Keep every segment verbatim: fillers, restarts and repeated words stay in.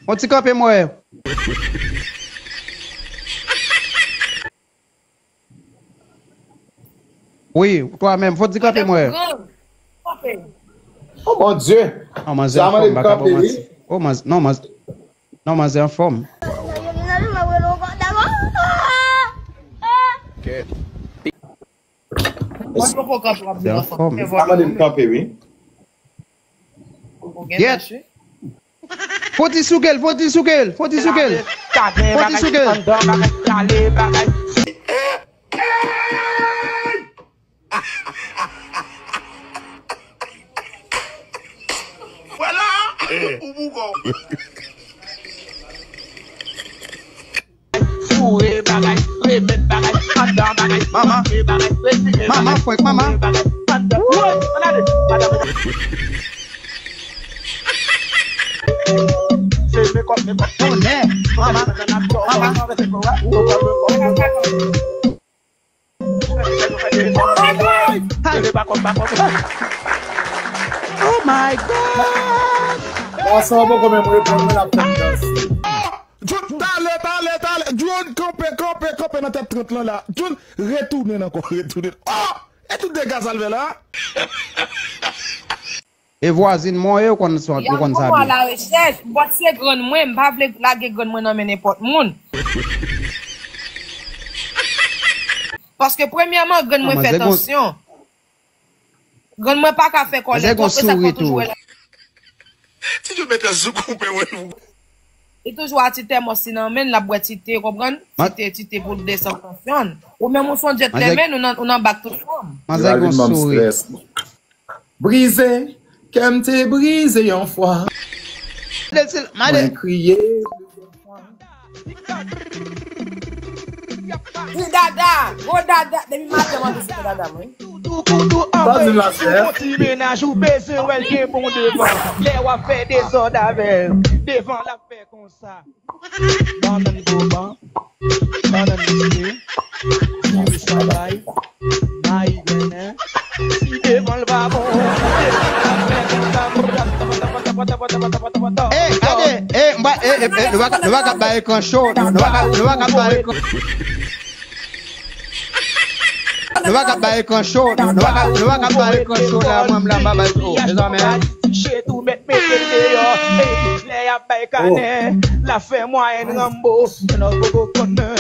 On ti kanpe m wè. Wi, twa menm, fò di kanpe m wè. Oh mon Dieu. Non, manzè anfòm, m pa ka ba w manti. Oh, manzè, non, manzè, non, manzè anfòm. Manzè anfòm. Sa mande m kanpe, wi. Yèt. Fò ti souke l, fò ti souke l, fò ti souke l. Fò ti souke l. Vwala! Ou bougon. Foure bagay, remèt bagay, anndan bagay, mama, foure bagay, retire bagay, foure bagay, anndan. Woy, ann ale, madanm. Se mekòp, mekòp, tonnè, mama, mama. Oh my God! Gason an poko menm reponn mwen, l ap fè m danse. John, talè, talè, talè. John, kanpe, kanpe, kanpe nan tèt trant lan la. John, retounen ankò, retounen. Oh! E tout dega sa l fè la? E vwazin mwen, yo konn sa, yo konn sa byen. Larechèch, m pòt se grann mwen, m pa vle lage grann mwen nan men nenpòt moun. Paske premyèman, grann mwen fè tansyon. Grann mwen pa ka fè kòlè twòp, e sa k fè toujou wè. Ti John mete sou koupe wè. Li toujou a ti tèmòs li nan men l, l ap bwè ti te, konprann? Ti te, ti te pou l desann tansyon l. Ou menm ou se yon djèt lè men, ou nan, ou nan bak tout fòm. Manzè gon souri. Brize, kè m te brize yon fwa. Mwen kriye. Ti dada, gwo dada, depi maten m anvi site dada mwen. Sa di la sè. Ti mennaj ou bezwen wè l gen bon devan. Lè w ap fè dezòd avè l, devan l ap fè konsa. Bannann goban, bannann biskwi, ti wi sanbay, mayi grennen, si devan l pa bon, Ey, gade, ey, m pa, ey, ey, ey, nou pa ka, nou pa ka bay ekran cho, nou, nou pa ka, nou pa ka bay ekran. Nou pa ka bay ekran cho, nou, nou pa ka, nou pa ka bay ekran cho la, mwen, m la, m pa bay cho, dezòmè. Fiche tou mèt mete l deyò. Ey, lè y ap bay kanè, l ap fè mwayèn Rambo. Nèg poko konnen.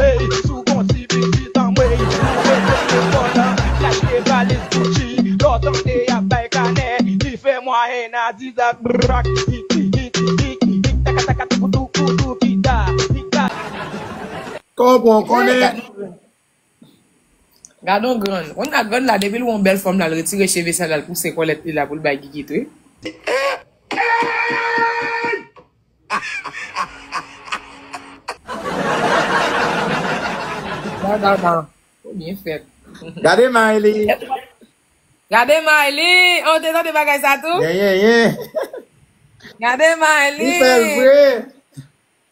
Ey, si w gon ti pitit anmwey, ou mete l lekòl, l achte valiz Gucci. Lè w tande y ap bay kanè, li fè mwayèn Adidas. Brak, hiki, hiki, hiki, hik, taka, taka, tuku, tuku, tuku, kita, kita. Konpran, konnen. Gade yon grann. Konn a grann la, depi l wè yon bèl fanm la, l retire cheve sa l, l pouse kòlèt li la pou l bay gigit, wi. Gade la. Ou byen fèt. Gade may li. Gade may li. Oh, te tande bagay sa tou? Yen, yen, yen. Gade may li. Li fè l vre.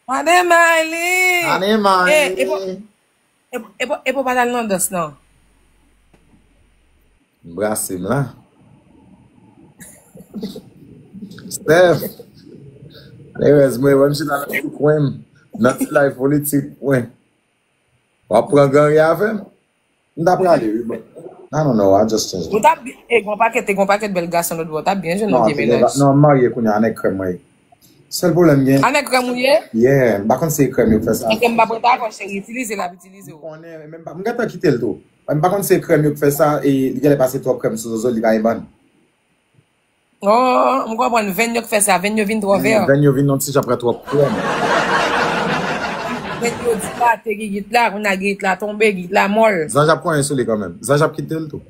Gade may li. Gade may li. E pou, e pou, e pou pa t al nan dans, non. Brase m la. Steph. Lerèz mwen, wè m chita nan ti kwen m. Nan ti live politik mwen. W ap pran ganri avè m? M ta prale, wi, bon. I don't know, I just change. Ou t ap byen, e, gon pakèt, e, gon pakèt bèl gason lòt bò, w t ap byen jwenn yon vye mennaj. Non, m marye kounye a, a nèg krèm mwen ye. Sèl pwoblèm gen. A nèg krèm ou ye? Yeah, m pa konn si e krèm yo k fè sa. Nèg krèm pa pote akò, cheri, itilize l ap itilize w. Konnen, men m pa, m gentan kite l tou. Men m pa konn si e krèm yo k fè sa, e li genlè pase twòp krèm sou zozo, li pa gen bann. Oh, m konprann, venn yo k fè sa, venn yo vin twò vè. Venn yo vin yon ti jan pran twòp krèm. Venn yo dilate, gigit la, kounye a gigit la tonbe, gigit la mòl. Zanj ap konyen sou li kanmenm. Zanj ap kite l tou.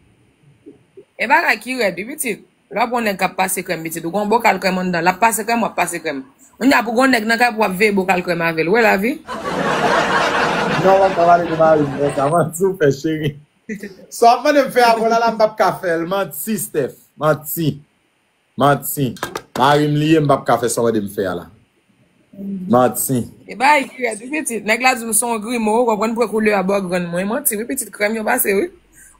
E bagay ki rèd, wi, pitit. Lè w ap gon nèg k ap pase krèm, pitit, ou gon bokal krèm anndan, l ap pase krèm, w ap pase krèm. Kounye a pou gon nèg nan kay pou w ap veye bokal krèm avè l. Ou wè lavi? Non, w ap ka pale de mari m konsa, manti w fè, cheri. Sa w ap mande m fè avè w la, la, m p ap ka fè l. Manti, Steph. Manti. Manti. Mari m li ye, m p ap ka fè sa w mande m fè a la. Manti. E bagay ki rèd, wi, pitit. Nèg la di m se yon grimo, w konprann, pran koulè a ba w grann mwen. Manti, wi, pitit, krèm yo pase, wi.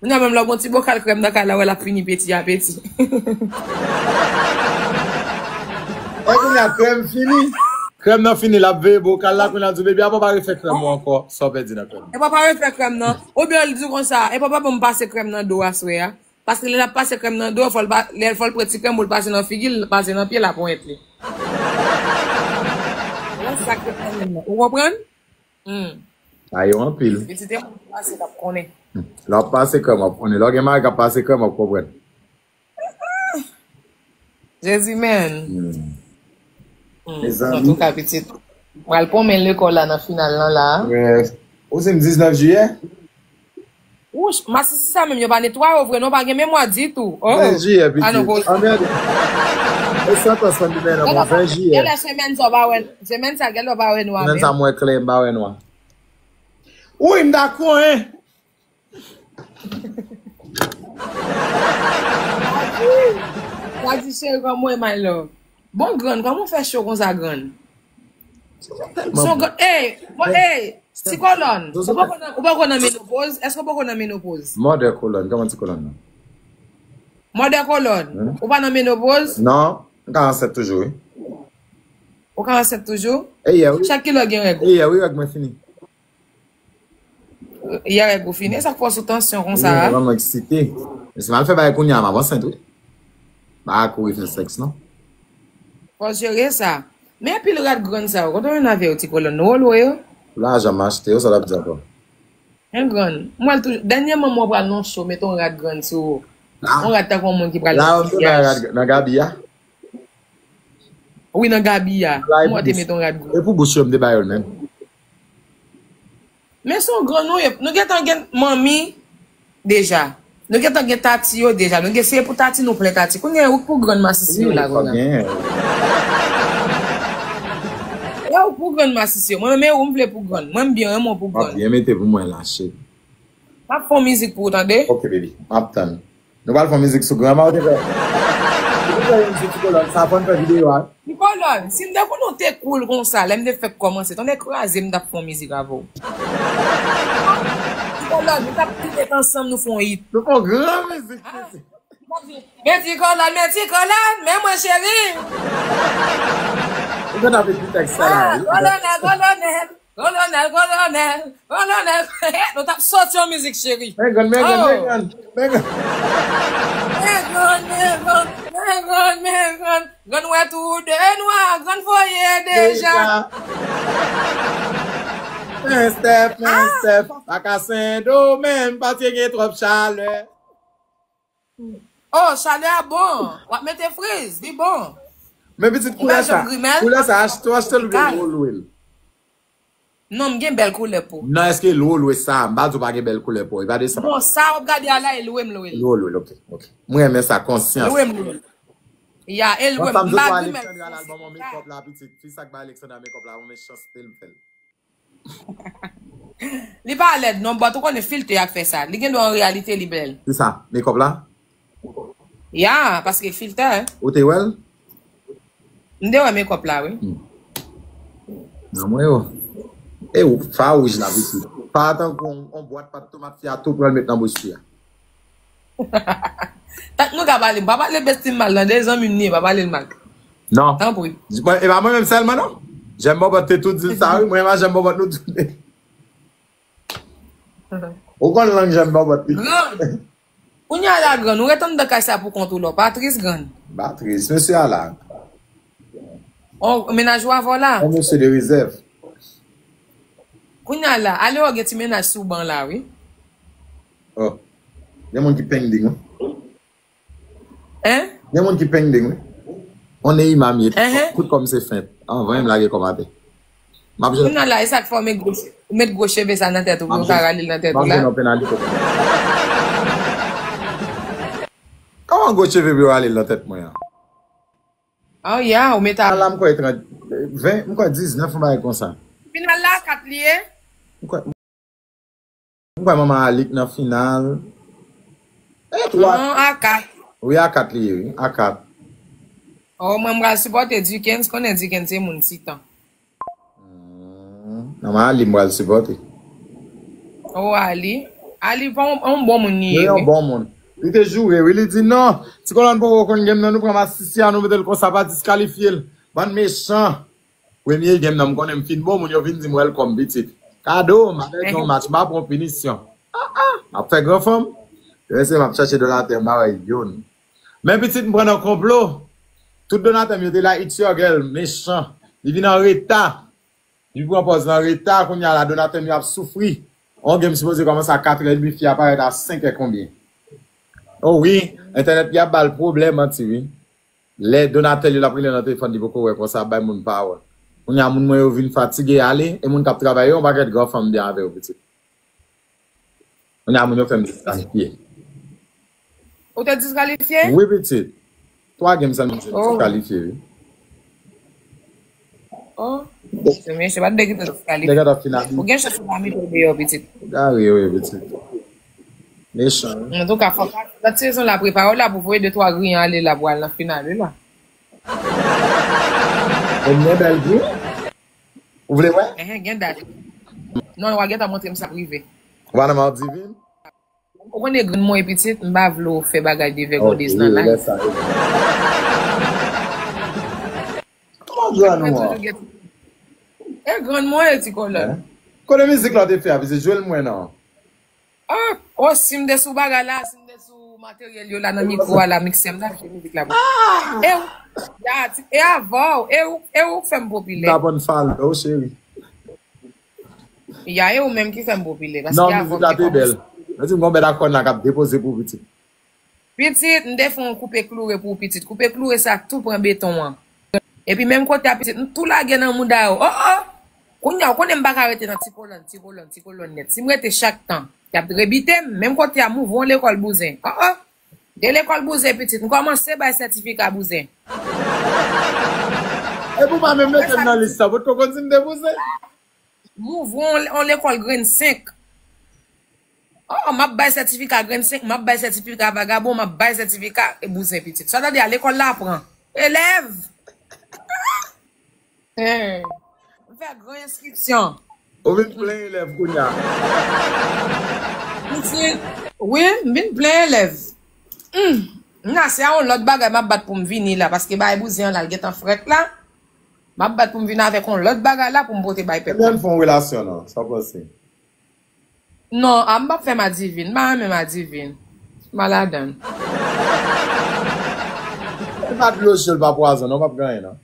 Kounye a menm lè w gen yon ti bokal krèm nan kay la, w wè l ap fini peti a peti. E kounye a krèm fini. Krèm nan fini, l ap veye bokal la, kounye a l di, "Baby, a papa refè krèm ou ankò, sa w pèdi nan krèm." E papa refè krèm nan. Oubyen l di konsa, e papa ban m pase krèm nan do aswè a. Paske lè l ap pase krèm nan do, fò l pa, lè fò l pran ti krèm pou l pase nan figi l, pase nan pye l ap wont li. Wè sa k ret nan men nan. Ou konprann? Hmm. Sa yo anpil. Pitit e moun ki pase k ap konnen. Lè w ap pase krèm, w ap konnen. Lè w gen mari k ap pase krèm, w ap konprann. Jezi, men. Hmm. Antouka, pitit. Pral konmen lekòl la nan final lan la. Ou se m diznèf jiyè? Wouch, masisi sa menm yo pa netwaye w vre non, pa gen memwa ditou. Oh. Ven jiyè, pitit. Anmède. E santans fann di men nan mwen, ven jiyè. Gèlè semèn sa w pa wè, semèn sa gèlè w pa wè nwa menm. Semèn sa mwen klè, m pa wè nwa. Wi, m dakò, en. Sa di cheri kòman w ye, my love. Bon, grann, kòman w fè cho konsa, grann? Son grann, ey, bon, ey, ti kolòn, ou poko nan, ou poko nan menopoz? Èske w poko nan menopoz? Mòdè kolòn, kòman ti kolòn nan? Mòdè kolòn, ou pa nan menopoz? Non, m ka ansent toujou, wi. Ou ka ansent toujou? E yè, wi. Chak kilè w gen règ ou? E yè, wi, règ mwen fini. Yè règ ou fini, e sa k fè w sou tansyon konsa a? Wi, mwen vrèman eksite. Men si m al fè bagay kounye a, m ap ansent, wi. M pa ka kouri fè sèks, non. Fò w jere sa. Men anpil rad grann sa yo, kote w jwenn avè yo, ti kolòn? Ou lwe yo? Lajan m achte yo, sa l ap di ankò? Men grann, m wè l toujou, dènyèman m wè w pral nan yon cho, mete yon rad grann sou ou. Yon rad tankou yon moun ki pral nan maryaj. La, m te bay rad nan Gabi a. Wi, nan Gabi a. M wè w te mete yon rad grann. E pou bouch yo, m te ba yo l menm. Men se yon grann nou ye. Nou gentan gen manmi deja. Nou gentan gen tati yo deja. Nou gen se pou tati nou plen tati. Kounye a, ou k pou grann masisi yo la, kounye a. E ou k pou grann masisi yo. Mwen menm, e ou m vle pou grann. Mwen, m byen renmen w pou grann. W ap byen mete pou mwen la, cheri. M ap fè yon mizik pou ou, tande. Ok, baby. M ap tann. Nou pral fè yon mizik sou granma, ou te fè. Ou te fè yon mizik ti kolòn, sa fò n fè videyo a. Ti kolòn, si m te konnen w te cool konsa, lè m te fèk kòmanse, tande kraze m t ap fè yon mizik avè w. Ti kolòn, nou t ap tou met ansanm, nou fè yon hit. Nou fè yon gran mizik, pitit. Men ti kolòn, men ti kolòn, men mwen cheri. Ou gentan ap ekri tèks sa la, wi. Kolonèl, kolonèl. Kolonèl, kolonèl, kolonèl. Nou t ap sòti yon mizik, cheri. Men grann, men grann, men grann, men grann. Men grann, men grann, men grann, men grann. Grann wè tou de nwa, grann voye deja. Men Steph, men Steph. Pa ka Sendomeng, patye gen twòp chalè. Oh, chalè a bon. W ap mete friz, li bon. Men pitit koulè sa, koulè sa, achte, achte l oubyen lwe l? Non, m gen bèl koulè po. Non, èske lwe w lwe sa? M pa di w pa gen bèl koulè po. E pa de sa. Bon, sa w ap gade a la, e lwe m lwe l. Lwe w lwe l, ok, ok. M renmen sa, konsyans. Lwe m lwe l. Ya, e lwe m. M pa grimèl. Alexandra al ban mwen makeup la, pitit. Fi sa k bay Alexandra makeup la, mwen chans pil m fè l. Li pa lèd non, but ou konnen filtè a k fè sa. Li gen dwa an reyalite li bèl. Kisa? Makeup la? Ya, paske filtè. Ou te wè l? M te wè makeup la, wi. Hmm. Nan mwen yo. E ou, fa wouj la, pitit. Fa tankou on, on bwat pat tomat fi a tou pran l met nan bouch fi a. Tank nou ka pale, m pa pale bestie m mal, tande, zanmi m li ye, pa pale l mal. Non. Tanpri. Di, bon, e pa mwen menm sèlman, non. Jèm Bòbòt te tou di l sa, wi. Mwen, e pa Jèm Bòbòt nou tou de. Ou konn lang Jèm Bòbòt, wi. Grann. Kounye a la, grann, ou ret anndan kay sa pou kont ou la, w pa tris, grann. M pa tris, mesye a la. Oh, mennaj ou avè w la? On mesye de rezèv. Kounye a la, ale wè w gen ti mennaj sou ban la, wi. Oh. Gen moun ki pending, wi. Hein? Gen moun ki pending, wi. On e imam ye. Tout kòm se fent. Anvan menm lage kòm atè. M ap jwenn. Kounye a la, e sa k fè w met gwo, ou met gwo cheve sa nan tèt ou, pou yo ka rale l nan tèt ou la. M ap jwenn yon penalite. Kòman gwo cheve pou yo rale l nan tèt mwen an? Oh, ya, ou met a. Ala m kwè trant, ven, m kwè diznèf, yon bagay konsa. Final la, a kat li ye? M kwè, m kwè manman Alik nan final. E twa. Non, a kat. Wi, a kat li ye, wi, a kat. Oh, mwen, m pral sipòte Dikens, konnen Dikens se moun Titan. Hmm, manman Ali m pral sipòte. Oh, Ali. Ali pa yon, yon bon moun li ye, yon bon moun. Li te joure, wi. Li di, "Non, Ti Kolòn poko konn game nan, nou pran masisi a, nou mete l konsa, pa diskalifye l. Bann mechan." Premye game nan, m konnen m fin bon moun, yo vin di m, "Welcome, pitit." Kado, m ap pèdi yon match, m ap pran pinisyon. Ah, ah, m ap fè gran fanm. Yo ese m ap chache donatè, m pa wè youn. Men pitit, m pran nan konplo. Tout donatè m yo te la, "It's your girl," mechan. Li vin an reta. Li pran pòz nan reta, kounye a la, donatè m yo ap soufri. On game sipoze kòmanse a katrè edmi, fi a parèt a senk è konbyen. Oh wi, entènèt li ap ba l pwoblèm, manti wi. Lè donatè li l ap rele nan telefòn, li poko wè konsa, bay moun pawòl. Kounye a moun mwen yo vin fatige ale, e moun k ap travay yo, yon pakèt gran fanm byen avè yo, pitit. Kounye a moun yo fè m diskalifye. Ou te diskalifye? Wi, pitit. Twa game sa m diskalifye, wi. Oh. Se mesye, pa t dwe kite l diskalifye. Nèg ata final. Ou gen chans ou pa mete l deyò, pitit. Gare yo ye, pitit. Mechan, wi. Antouka, fòk lòt sezon la prepare w la pou voye de twa griyan ale la pou al nan final, wi la. Ou gen bèl gri? Ou vle wè? Enhen, gen dat. Non, w a gentan montre m sa prive. Ou pa nan Maldivin? Ou konnen grann mwen e pitit, m pa vle w fè bagay devègondez nan live. Kòman grann ou an? E grann mwen e Ti Kolòn. Kote mizik la w te fè a, pitit? Jwe l mwen non. Ah, oh, si m te sou bagay la, si m te sou materyèl yo la nan mikwo a la, mikse m ta fè mizik la pou. E ou, ya, ti- e avè w, e ou, e ou k fè m popilè. M ta bann follow, cheri. Ya, e ou menm ki fè m popilè, paske non, avè mizik la te bèl. Mwen di m gon bèl akòn la k ap depoze pou pitit. Pitit, m te fè yon koupe kloure pou pitit. Koupe kloure sa tou pran beton an. Epi menm kote a pitit, m tou lage nan mouda yo. Oh, oh! Kounye a, ou konnen m pa ka rete nan Ti Kolòn, Ti Kolòn, Ti Kolòn nèt. Si m rete chak tan, y ap rebite m. Menm kote a, m ouvri yon lekòl bouzen. Oh, oh! De lekòl bouzen, pitit. M kòmanse bay sètifika bouzen. Epi ou pa menm mete m nan lis sa. Potko konn si m te bouzen? M ouvri yon, yon lekòl grenn senk. Oh, m ap bay sètifika grenn senk, m ap bay sètifika vagabon, m ap bay sètifika bouzen pitit. Sa vle di a lekòl la pran elèv. Hen. M fè gran enskripsyon. Ou vin plen elèv kounye a. Pitit, wi, m vin plen elèv. Hmm. M nan se a yon lòt bagay m ap bat pou m vini la, paske bagay bouzen an la, l gentan frèt la. M ap bat pou m vin avèk yon lòt bagay la pou m pote bay pèp la. Ebyen, ann fè yon relasyon non, sa w panse? Non, a m p ap fè madivin. M pa renmen madivin. M pa ladan l. Li pa dlo je l pa pwazon non, p ap gen anyen non.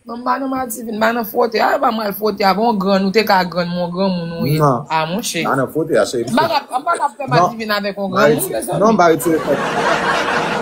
Non, m pa nan madivin, m pa nan fwote. A, yo ba m al fwote avè yon grann, ou te ka grann, men yon granmoun ou ye. Non. A, monchè. M pa nan fwote a, cheri. M pa ka, m pa ka fè madivin avèk yon granmoun, mezanmi. Non, m pa retire kòb.